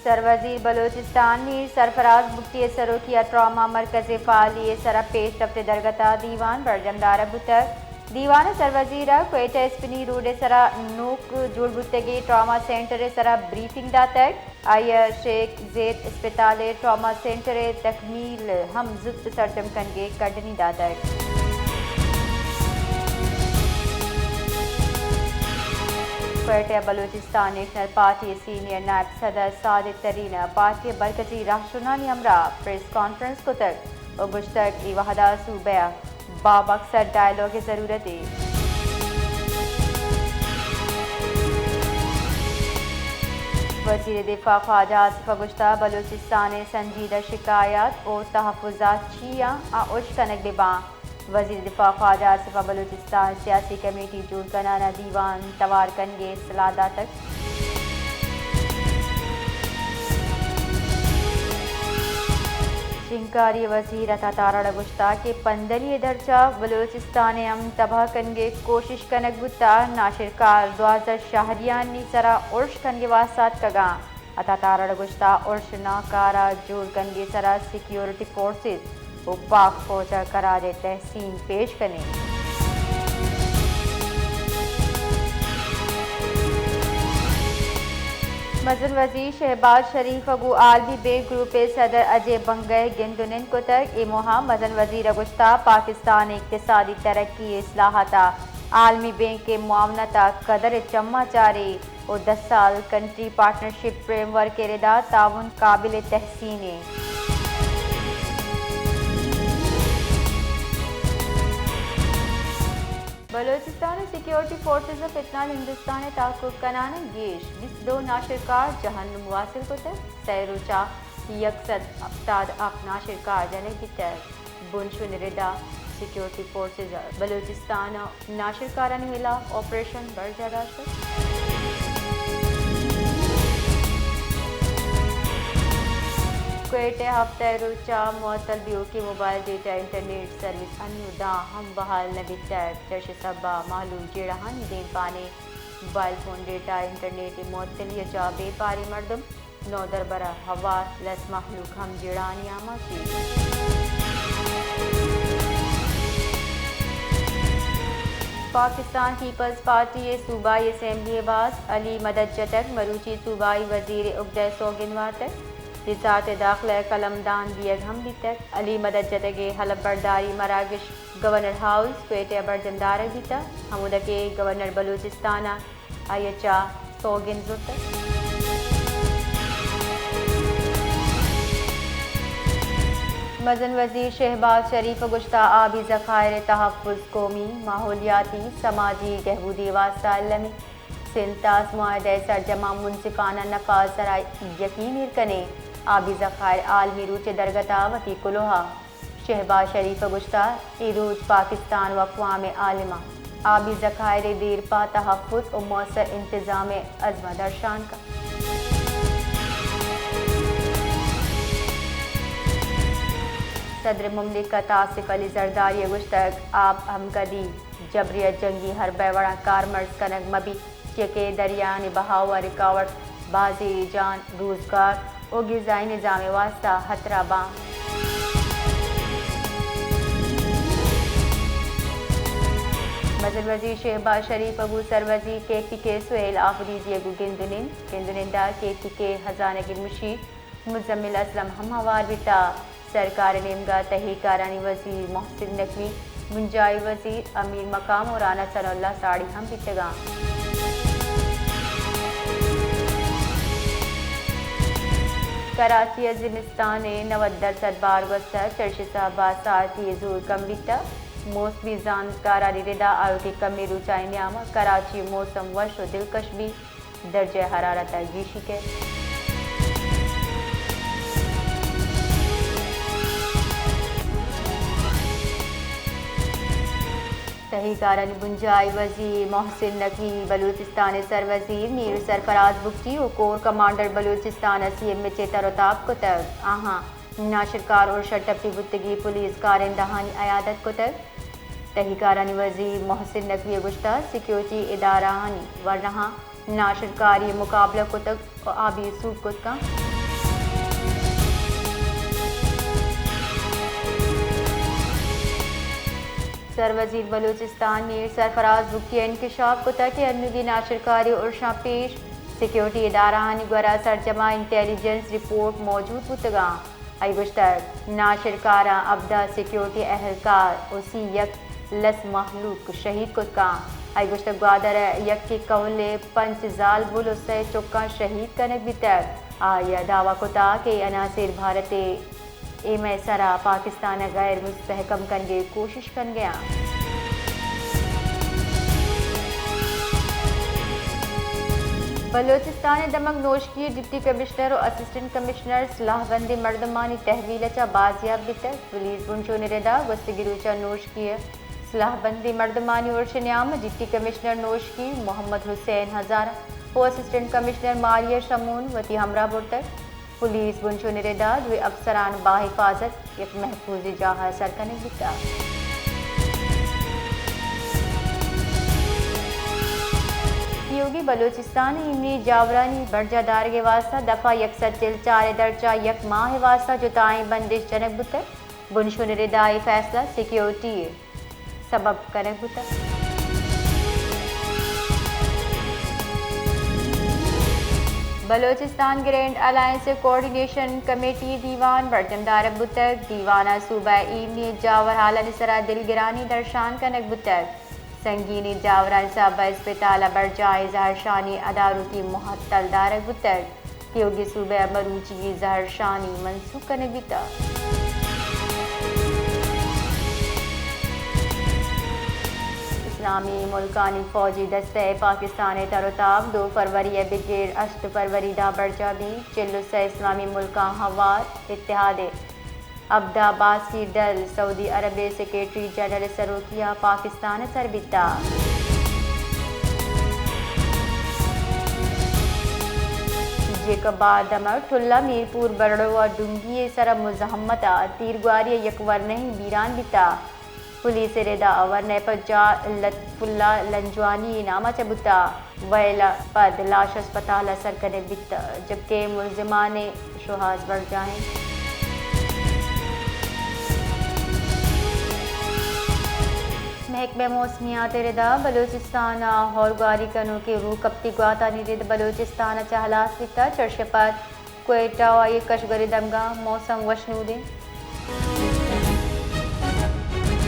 سروزیر بلوچستان میر سرفراز بگٹی ءِ سروکی ءَ ٹراما مرکز ءِ فعالی ءِ سرا پیش رفت ءِ درگت ءَ دیوان برجم دارگ بوتگ۔ دیوان ءَ سروزیر ءَ کوئٹہ اسپنی روڈ ءِ سرا نوک جوڑ بوتگیں ٹراما سینٹر ءِ سرا بریفنگ داتگ۔ آئی ءَ شیخ زید اسپتال ءِ ٹراما سینٹر ءِ تکمیل ءَ ہم زوت سرجم کنگ ءِ کڈنی داتگ۔ کوئٹہ ءَ بلوچستان نیشنل پارٹی ءِ سینئر نائب صدر ساجد ترین ءَ پارٹی ءِ مرکزی رہشونانی ہمراہ پریس کانفرنس کتگ ءُ گوشتگ، اے وہد ءَ صوبہ ءَ با مقصد ڈائیلاگ ءِ ضرورت ایں۔ وزیر دفاع خواجہ آصف ءَ گوشتگ، بلوچستان ءِ سنجیدہ شکایات ءُ تحفظات چی آں، آ اش کنگ بہ باں۔ وزیر دفاع خواجہ آصف ءَ بلوچستان سیاسی کمیٹی جوڑ کنان ءَ دیوان توار کنگ ءِ صلاح داتگ۔ شنگکاری وزیر عطا تارڑ ءَ گوشتگ کہ پندلی ءِ درچ ءَ بلوچستان ءِ امن تباہ کنگ ءِ کوشش کنگ بوتگ، ناشرکار دوازدہ شہریانی سرا ارش کنگ ءِ واستہ اتکگ آں۔ عطا تارڑ ءَ گوشتگ، ارش ناکارہ جوڑ کنگ ءِ سرا سیکیورٹی فورسز ءُ پاک فوج ءَ خراج تحسین پیش کنیں۔ مزن وزیر شہباز شریف ءَ گوں عالمی بینک گروپ ءِ صدر اجے بنگا ءَ گند ءُ نند کتگ۔ اے موہ ءَ مزن وزیر ءَ گوشتگ، پاکستان ءِ اقتصادی ترقی ءُ اصلاحات ءَ عالمی بینک ءِ معاونت ءَ قدر ءِ چماں چاریں ءُ دس سال کنٹری پارٹنرشپ فریم ورک ءِ ردا تعاون قابل تحسین ایں۔ بلوچستان ءِ سیکیورٹی فورسز ءَ فتنہ ہندوستان ءِ تحقق کنان ءَ گیش بیست دو ناشرکار جہنم واصل کتگ، سئے روچ ءَ یک سد ہپتاد ہپت ناشرکار جنگ بیتگ۔ بنشون ءِ ردا سیکیورٹی فورسز ءَ بلوچستان ءَ ناشرکارانی ہلاپ آپریشن برجاہ داشتگ۔ کوئٹہ ءَ ہفتہ ءِ روچ ءَ معطل بیوکیں موبائل ڈیٹا انٹرنیٹ سروس انوں داں ہم بحال نہ بیتگ۔ چرش سبب ءَ مہلوک جیڑہانی دیمپان ایں۔ موبائل فون ڈیٹا انٹرنیٹ ءِ معطلی ءَ چہ بے پاریں مردم نودربر ءَ ہوار، لس مہلوک ہم جیڑہانی آماچ ایں۔ پاکستان پیپلز پارٹی ءِ صوبائی اسمبلی ءِ واست علی مدد جتگ مروچی صوبائی وزیر ءِ اگدہ ءِ سوگند وارتگ۔ وزارت داخلہ ءَ قلم دان دیگ ہم بیتگ۔ علی مدد جتگ ءِ حلف برداری مراگش گورنر ہاؤس کوئٹہ ءَ برجم دارگ بیتگ، ہمودا کہ گورنر بلوچستان ءَ آئی ءَ چہ سوگند زرتگ۔ مزن وزیر شہباز شریف ءَ گوشتگ، آبی ذخائر ءِ تحفظ قومی، ماحولیاتی، سماجی گہبودی ءِ واستہ المی۔ سندھ طاس معاہدہ ءِ سرجماں منصفانہ نفاذ ءِ سرا یقین ایر کنیں۔ آبی ذخائر عالمی روچ ءِ درگت ءَ وتی کلوہ ءَ۔ شہباز شریف ءَ گوشتگ، اے روچ پاکستان ءُ اقوام عالم ءَ آبی ذخائر ءِ دیرپا تحفظ ءُ مؤثر انتظام ءِ عزم ءَ درشان کنت۔ صدر مملکت آصف علی زرداری ءَ گوشتگ، آپ ہمگرد ءِ جبری ءُ جنگی حربہ ءِ وڑا کارمرز کنگ مہ بیت، چیا کہ دریانی بہاؤ ءِ رکاوٹ بازیں جان، روزگار ءُ غذائی نظام ءِ واستہ ہترہ باں۔ مزن وزیر شہباز شریف ءَ گوں سروزیر کے پی کے سہیل آفریدی ءَ گوں گند ءُ نند، گند ءُ نند ءَ کے پی کے ءِ ہزانگی مشیر مزمل اسلم ہم ہوار بیتگ۔ سرکار ءِ نیمگ ءَ تہی کارانی وزیر محسن نقوی، بنجاہی وزیر امیر مقام ءُ رانا ثناء اللہ ساڑی ہم بیتگ اَنت۔ کراچی ءَ زمستان ءِ نود درسد بار گوستگ، چرشی سہب ءَ سارتی ءِ زور کم بیتگ۔ موسمی زانتکارانی ردا آیوکیں کمیں روچانی نیام ءَ کراچی ءِ موسم وش ءُ دلکش بیت۔ درجہ حرارت ءَ گیشی کیت۔ تہی کارانی بنجاہی وزیر محسن نقوی، بلوچستان ءِ سروزیر میر سرفراز بگٹی ءُ کور کمانڈر بلوچستان ءَ سی ایم ایچ ءِ تر ءُ تاب کتگ۔ آہاں ناشرکار ارش ءَ ٹپی بوتگیں پولیس کارندہانی عیادت کتگ۔ تہی کارانی وزیر محسن نقوی ءَ گوشتگ، سیکیورٹی ادارہانی ورناہاں ناشرکاری ءِ مقابلہ کتگ ءُ آ بے سوب کت کنت۔ سروزیر بلوچستان میر سرفراز بگٹی ءَ انکشاف کتگ کہ انوگیں ناشرکاری ارشاں پیش سیکیورٹی ادارہانی گورا سرجما انٹیلیجنس رپورٹ موجود بوتگاں۔ آئی گوشتگ، ناشرکاراں ہبدہ سیکیورٹی اہلکار و سی یک لس مہلوک شہید کتگاں۔ آئی گوشتگ، گوادر ءِ یکے کہول ءِ پنچ زالبول و سئے چکاں شہید کنگ بیتگ۔ آئی ءَ دعوی کتگ کہ اے عناصر بھارت ءِ ایم ءِ سرا پاکستان ءَ غیر مستحکم کنگ ءِ کوشش کنگ ءَ آں۔ بلوچستان ءِ دمگ نوشکی ءِ ڈپٹی کمشنر و اسسٹنٹ کمشنر سلاہ بندیں مردمانی تحویل ءَ چہ بازیاب بیتگ۔ پولیس بنشون ءِ ردا گوستگیں روچ ءَ نوشکی ءِ سلاہ بندیں مردمانی ارش ءِ نیام ءَ ڈپٹی کمشنر نوشکی محمد حسین ہزارہ و اسسٹنٹ کمشنر ماریا شمون وتی ہمراہ برتگ۔ پولیس بنشون ءِ ردا دوئیں افسران باحفاظت یک محفوظیں جاہ ءَ سر کنگ بیتگ۔ تیوگیں بلوچستان ءِ ایمنی جاورانی برجاہ دارگ ءِ واستہ دفعہ یک سد چل چار ءِ درچ ءَ یک ماہ ءِ واستہ جتائیں بندش جنگ بوتگ۔ بنشون ءِ ردا اے فیصلہ سیکیورٹی ءِ سبب کنگ بوتگ۔ بلوچستان گرینڈ الائنس ءِ کوآرڈینیشن کمیٹی ءِ دیوان برجم دارگ بوتگ۔ دیوان ءَ صوبہ ءِ ایمنی جاور حالانی سرا دلگرانی درشان کنگ بوتگ۔ سنگینیں جاورانی سبب ءَ اسپتال ءَ برجاہیں زہرشانی ادارکی معطل دارگ بوتگ۔ تیوگیں صوبہ ءَ مروچیگیں زہرشانی منسوخ کنگ بیتگ۔ اسلامی ملکانی فوجی دستہ ءِ پاکستان ءِ تر و تاب دو فروری ءَ بگر ہشت فروری داں برجاہ بیت۔ چل و سئے اسلامی ملکاں ہوار اتحاد ءِ ہبدہ باسکی ڈل سعودی عرب ءِ سیکرٹری جنرل ءِ سروکی ءَ پاکستان ءَ سر بیتگ۔ جیکب آدم ءَ ٹلہ میرپور بڑو ءَ ڈنگی ءِ سر ءَ مزاحمت ءَ تیرگواری ءَ یک ورنہیں بیران بیتگ۔ پولیس ءِ ردا ورنہ ءِ پجار لطف اللہ لنجوانی ءِ نام ءَ چہ بوتگ۔ ویل ءَ پد لاش اسپتال ءَ سر کنگ بیتگ، جبکہ ملزمان ءِ شوہاز برجاہ اِنت۔ محکمہ موسمیات ءِ ردا بلوچستان ءَ ہورگواری کنوکیں روکپتی گواتانی رد بلوچستان ءَ چہ ہلاس بیتگ۔ چرشپت کوئٹہ ءُ آئی ءِ کشگریں دمگاں موسم وشنود اِنت۔